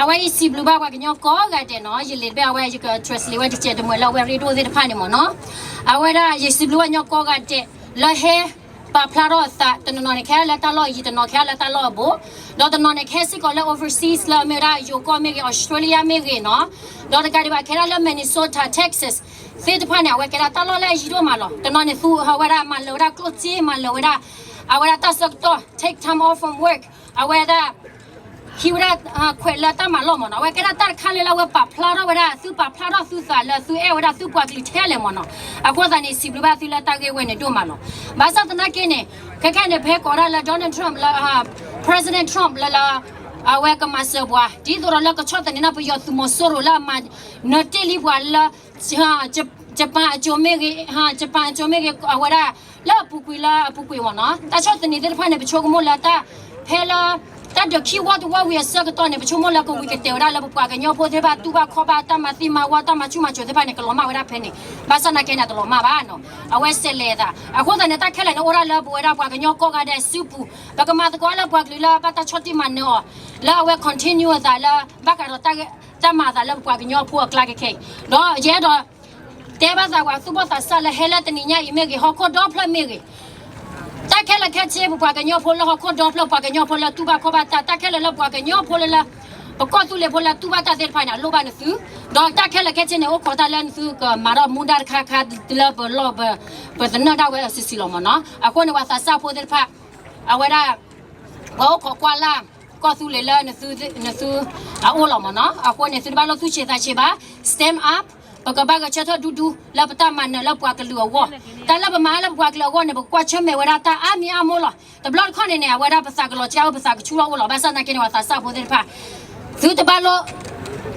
အဝဲအံၤစံးဘျုးဘၣ်ပှၤကညီကိးဂၤဒဲးနီၤ, ယလဲၤတဘ့ၣ်အဝဲ ယက translate ဝဲတစဲးတမှဲၤလၢအဝဲရ့ဒိၣ်သ့ၣ်တဖၣ်န့ၣ်မ့ၢ်နီၤ. အဝဲဒၣ် ယစံးဘျုးပှၤကညီကိးဂၤဒဲး လၢဟဲပာ်ဖျါထီၣ်အသး, တနီၤနီၤန့ၣ် ကဟဲလၢတၢ်လီၢ်အယံၤ, တနီၤကဟဲလၢတၢ်လီၢ်အဘူး, ဒီးတနီၤန့ၣ် ကဟဲစ့ၢ်ကီးလၢ overseas လၢအမ့ၢ်ဝဲဒၣ် ယိၤကီၢ်မ့ၢ်ဂ့ၤ, Australia မ့ၢ်ဂ့ၤနီၤ, ဒီးတကးဒံးဘၣ် ကဟဲဒၣ်လၢ Minnesota, Texas သ့ၣ်တဖၣ်န့ၣ် အဝဲကဲဒၣ်တၢ်လီၢ်လၢအယံၤဒိၣ်မးလီၤ. တနီၤန့ၣ် သူဟးဝဲဒၣ်မၤလၢာ်ဝဲဒၣ်ကျိၣ်စ့, မၤလၢာ်ဝဲဒၣ် အဝဲဒၣ်တၢ်ဆၢကတီၢ် take time off from work, အဝဲဒၣ် ဟံးဝဲဒၣ်ခွဲးလၢတၢ်မၤလီၢ်မ့ၢ်နီၤ. အဝဲကဲဒၣ်တၢ်တခါလၢ လၢအဝဲပာ်ဖျါထီၣ်ဝဲဒၣ်, သုပာ်ဖျါထီၣ်သုသးလၢသုအဲၣ်ဝဲဒၣ်သုပှၤကလုာ်ထဲလဲၣ်မ့ၢ်နီၤ. အဃိသတးန့ၣ် စံးဘျုးဘၣ်သုလၢတၢ်ဂ့ၢ်ဝဲန့ၣ်ဒိၣ်မးလီၤ. ဘၣ်ဆၣ်သနာ်က့န့ၣ် ခဲခဲန့ၣ် ပဟဲကိးဒၣ်လၢ Donald Trump လၢ President Trump လၢလၢ အဝဲကမၤစၢၤပှၤ ဒ်သိးဒီးလၢကဆီၣ်သနံးန့ၢ်ပယီၤသုးမီၤစိရိၤလၢအမၤနၢၤတ့ၢ်လံပှၤလၢ Japan အစိၤမ့ၢ်ဂ့ၤ, Japan အစိၤမ့ၢ်ဂ့ၤ, အဝဲဒၣ် လၢအပူၤကွံာ်လၢအပူၤကွံာ်မ့ၢ်နီၤ. တၢ်ဆီၣ်သနံးသ့ၣ်တဖၣ်န့ၣ် ပဆိကမိၣ်လၢတၢ် ဖဲလၢ တၢ်ဒုးခံဝီတဝီဝံၤအဆၢကတီၢ်န့ၣ် ပဆိကမိၣ်လၢကဝံၤကတဲာ်ဝဲဒၣ်လၢပပှၤကညီဖိသ့ၣ်တဖၣ် တူၢ်ဘၣ်ခီၣ်ဘၣ် တၢ်မၤသံမၤဝီ တၢ်မၤဆူၣ်မၤစိၤသ့ၣ်တဖၣ်န့ၣ် ကလီၤမၢ်ဝဲဒၣ်ဖဲန့ၣ်. ဘၣ်ဆၣ်သနာ်က့န့ၣ် တလီၤမၢ်ဘၣ်နီၤ. အဝဲစဲးလဲၤအသး. အဃိသတးန့ၣ် တၢ်ခဲလၢာ်န့ၣ် အိၣ်ဒၣ်လၢပဝဲဒၣ်ပှၤကညီကိးဂၤဒဲးစုပူၤ, ပကမၤသကိးလၢပှၤကလုာ်လၢဘၣ်တၢ်ဆီၣ်တံၢ်မၤနၢၤအီၤ လၢအဝဲ continue အသးလၢ ဘၣ်ဃးဒီးတၢ်မၤအသးလၢပပှၤကညီဖိအကျါခဲခဲအံၤ, ဒီးယအဲၣ်ဒိး တဲဘၣ်သးပှၤသူၣ်ဘီၣ်သးစၢ်လၢဟဲလၢတနံၤညါအံၤမ့ၢ်ဂ့ၤ, ဟီၣ်ခိၣ်ဒီဖျၢၣ်မ့ၢ်ဂ့ၤ, တၢ်ခဲလၢာ်ခဲဆ့ ပပှၤကညီဖိလၢဟီၣ်ခိၣ်ဒီဖျၢၣ်, ပှၤကညီဖိလၢတူၢ်ဘၣ်ခီၣ်ဘၣ်တၢ်, တၢ်ခဲလၢာ်လၢပှၤကညီဖိလၢလၢ ပကီၢ်သူလ့ၤဖိလၢတူၢ်ဘၣ်တၢ်သ့ၣ်တဖၣ်န့ၣ် အလိၣ်ဘၣ်နသု, ဒီးတၢ်ခဲလၢာ်ခဲဆ့န့ၣ် အိၣ်ခိးတၢ်လၢနသုကမၤထီၣ်မူဒါတခါခါလၢပလီၢ် ပသနၢၣ်ဒၣ်ဝဲအစုစုလီၤမ့ၢ်နီၤ. အဃိန့ၣ် ပှၤသးစၢ်ဖိသ့ၣ်တဖၣ် အဝဲဒၣ် ပှၤအိၣ်ခိးကွၢ်လၢ် ကီၢ်သူလ့ၤလၢ နသုအအိၣ်လီၤမ့ၢ်နီၤ. အဃိန့ၣ် သုတဘၣ်လိၣ်သူၣ်ဆံးသးဆံးဘၣ်, stand up, ပကဘၣ်ဂဲၤဆၢထၢၣ်ဒူဒူလၢပတၢ်မၤနၢၤလၢပှၤကလုာ်အဂီၢ်, တၢ်လၢပမၤလၢပပှၤကလုာ်အဂီၢ်န့ၣ် ပကကွၢ်ဆၢၣ်မဲာ်ဝဲဒၣ်တၢ်အါမံၤအါမိၢ်လီၤ. တဘျီတခီၣ်န့ၣ်န့ၣ် အဝဲဒၣ်ပသးကလီၤကၢအိၣ် ပသးကဆူၣ်ထီၣ်အိၣ်လီၤ. ဘၣ်ဆၣ်သနာ်က့န့ၣ် ပှၤသးစၢ်ဖိသ့ၣ်တဖၣ် သုတဘၣ်လိၣ်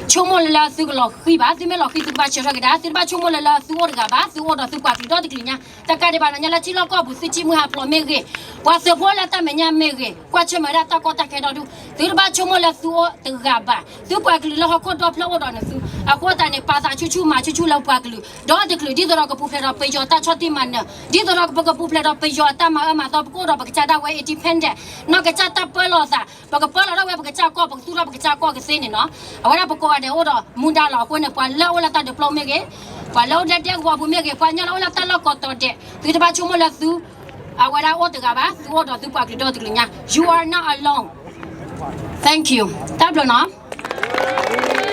ဆိကမိၣ်လၢလၢသုကလီၤဃံၤဘၣ်, သုမ့ၢ်လီၤဃံၤသုကဘၣ်ဆၢထၢၣ်ကဒါ, သုတဘၣ်ဆိကမိၣ်လၢလၢသုအိၣ်တဂၤဘၣ်, သုအိၣ်ဒီးသုပှၤကလုာ်ဒီတကလုာ်ညါ, တကးဒံးဘၣ်န့ၣ် လၢထံလီၢ်ကီၢ်ပူၤ သုစံၣ်မုၢ်ဟးဖျိးမ့ၢ်ဂ့ၤ, ပှၤသုးဖိလၢတၢ်မဲာ်ညါမ့ၢ်ဂ့ၤ, ကွၢ်ဆၢၣ်မဲာ်ဝဲဒၣ်တၢ်ကီတၢ်ခဲဒီဒူၣ်, သုတဘၣ်ဆိကမိၣ်လၢသုအိၣ်တဂၤဘၣ်, သုပှၤကလုာ်လၢဟီၣ်ခိၣ်ဒီဖျၢၣ်အိၣ်ဒီးနသု, အဃိသတးန့ၣ် ပာ်သးဆူၣ်ဆူၣ်မၤဆူၣ်ဆူၣ်လၢပှၤကလုာ် ဒီတကလုာ်, ဒ်သိးဒီးကပူၤဖျဲးဒီးပယီၤတၢ်ဆီၣ်တံၢ်မၤနၢၤ, ဒ်သိးဒီးပကပူၤဖျဲးဒီးပယီၤအတၢ်မၤအၢမၤသီ, ပကအိၣ်ဒီးပကစၢ်ဒၣ်ဝဲ independent, နီၢ်ကစၢ်တၢ်ပၢလီၤသး, ပကပၢလီၤဒၣ်ဝဲပကစၢ်ကီၢ်, ပကသူၣ်ထီၣ်ပကစၢ်ကီၢ်, ပကသူၣ်ထီၣ်ပကစၢ်ကီၢ်ကသ့န့ၣ်နီၤ. အဝဲဒၣ်ပကိးဂၤဒဲးအိၣ်ဒီးမူဒါလီၤ. အဃိန့ၣ် ပှၤလၢအိၣ်လၢတၢ်ဒုးပျီမ့ၢ်ဂ့ၤ, ပှၤလၢအိၣ်လၢဒဲကဝီၤပူၤမ့ၢ်ဂ့ၤ, ပှၤကညီလၢအိၣ်လၢတၢ်လီၢ်ကိးတီၤဒဲး, သုတဘၣ်ဆိကမိၣ်လၢသု အဝဲဒၣ်အိၣ်တဂၤဘၣ်, သုအိၣ်ဒီးသုပှၤကလုာ်ဒီတကလုာ်ညါ, you are not alone. Thank you. တၢ်ဘျုးနီၤ.